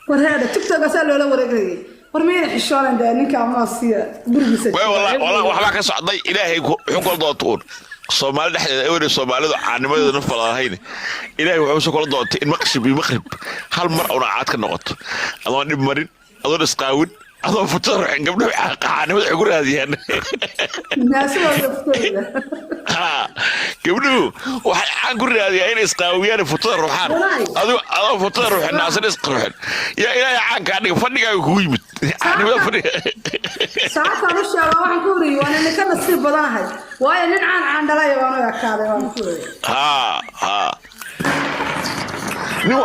War heedha, TikTok asaa loola wareegayay. War miyayna xishoonan dee ninka amaasiya gurigiisa? Way wallah, waxbaa ka socday. Ilaahay wuxuu kula doonta uun Soomaali dhexdeeda ewere. Soomaalidu caanimadeeda naf badan lahayn. Ilaahay wuxuu kula doontay in maqshib iyo maqrib hal mar una caad ka noqoto, adoon dhib marin, adoon isqaawin, adoon futada ruxin. Gabdhuhu caanimada waxay ku raadiyaan Naasidooda futada. Ha, gabdhuhu waxay caan ku raadiyaan inay isqaawiyaan, futada ruxaan. Adigo adoo futada ruxin, naasan isqruxin, yaa Ilaahay caan kaa dhiga, fadhigaaga kugu yimid caanimada fadhiga. Saacadtaan u sheega, waxaan ku uriyey waan idinka nasiib badanahay, waayo nin caan caan dhalaya waan u ekaaday, waan ku uriyey. Ha ha, nin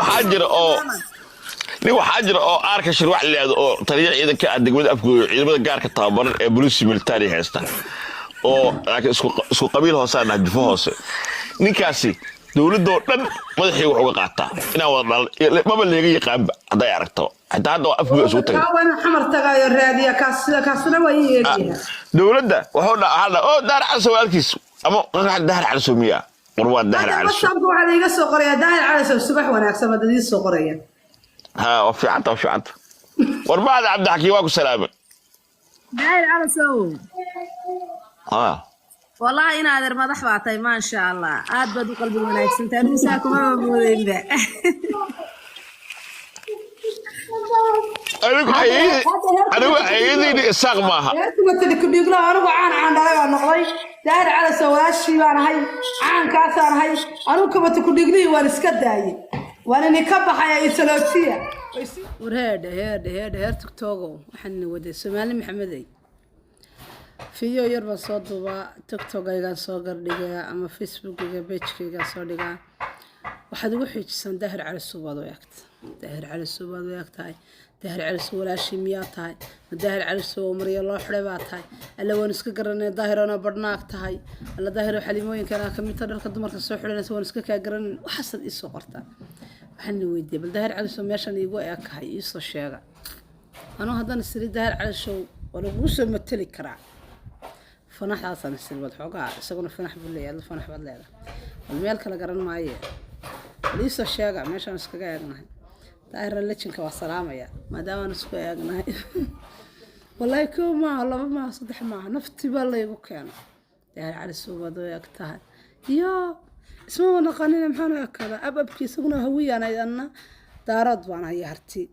waxaa jira oo aarka Shirwax la yidhaahdo, oo taliya ciidanka ah degmada Afgooyo, ciidamada gaarka tababaran ee booliisi military haysta, oo laakiin isku qabiil hoose aan nahay, jufo hoose. Ninkaasi dowladoo dhan madaxii wax uga qaataa inaan wada dhalan maba leega yaqaanba hadday aragto. Xitaa hadda waa Afgooyo isugu tagay. Kaa waa inaan Xamar tagaayo raadiya kaas, kaasna waa ii eegyaha. Dowladda wuxuu dhaa waxaa oo Daar Calisow walaalkiis ama Daahir Calisow miyaa? War waa Daahir Hadda Calisow. WhatsAppka waxaa laiga soo qorayaa "Daahir Calisow, subax wanaagsan" baad idiin soo qoraya. Ha, waa fiicanta, waa fiicanta. War bacda Cabdixakiim waa ku salaamay. Daahir Calasow. Ha. Wallahi in adeer madax baa tahay, maasha Allah, aad baad u qalbi wanaagsantahay. Anigu saa kumaba moodeynba. Anigu ayadayda Isaaq maaha. Reerkumatali kudhiiglo, anigu caan caan dhalay baa noqday. Daahir Calasow walaashii baan ahay, caankaasaan ahay. Anigu kabata kudhiiglihii waan iska daayey, waan ini ka baxaya isaloojiya. War heedhe, heedhe, heedhe, heer TikTokow, waxaan ina waday Soomaali Maxamedey. Video yar baan soo duubaa, TikTokaygaan soo gardhigaa ama Facebookiga pagekaygaan soo dhigaa. Waxaad ugu xiijisaan "Daahir Cali Suubaad u eegta, Daahir Cali Suubaad u eeg tahay, Daahir Cali Suub walaashii miyaa tahay, ma Daahir Cali Suub oo maryo loo xidhay baa tahay? Alle waan iska garanay Daahirona badhnaag tahay. Alle Daahiro xalimooyinkana kamidta dharka dumarka soo xidhanaysa, waan iska kaa garanin." Waxaasaad iisoo qortaa. Waxaan ina weydiiyey, bal Daahir Cali Sow meeshan iigu eekahay iisoo sheega. Anuu haddana siri Daahir Cali Sow waa lagugu soo mateli karaa. Fanaxdaasaan isiri bad xoogaa, isaguna fanax buu leeyahay, adla fanax baad leedahay. Bal meel kale garan maaye, bal iisoo sheega meeshaan iskaga eegnahay. Daahira lejinka waa salaamaya maadaamaan isku eegnahay. Wallaahi kow maaha, laba maaha, saddex maaha, nafti baa laygu keena "Daahir Cali Suubaad u eg tahay." Iyo ismaba naqanina, maxaan u ekaadaa? Ab abki isaguna Hawiyaan, anna Daarood baan haya, Harti.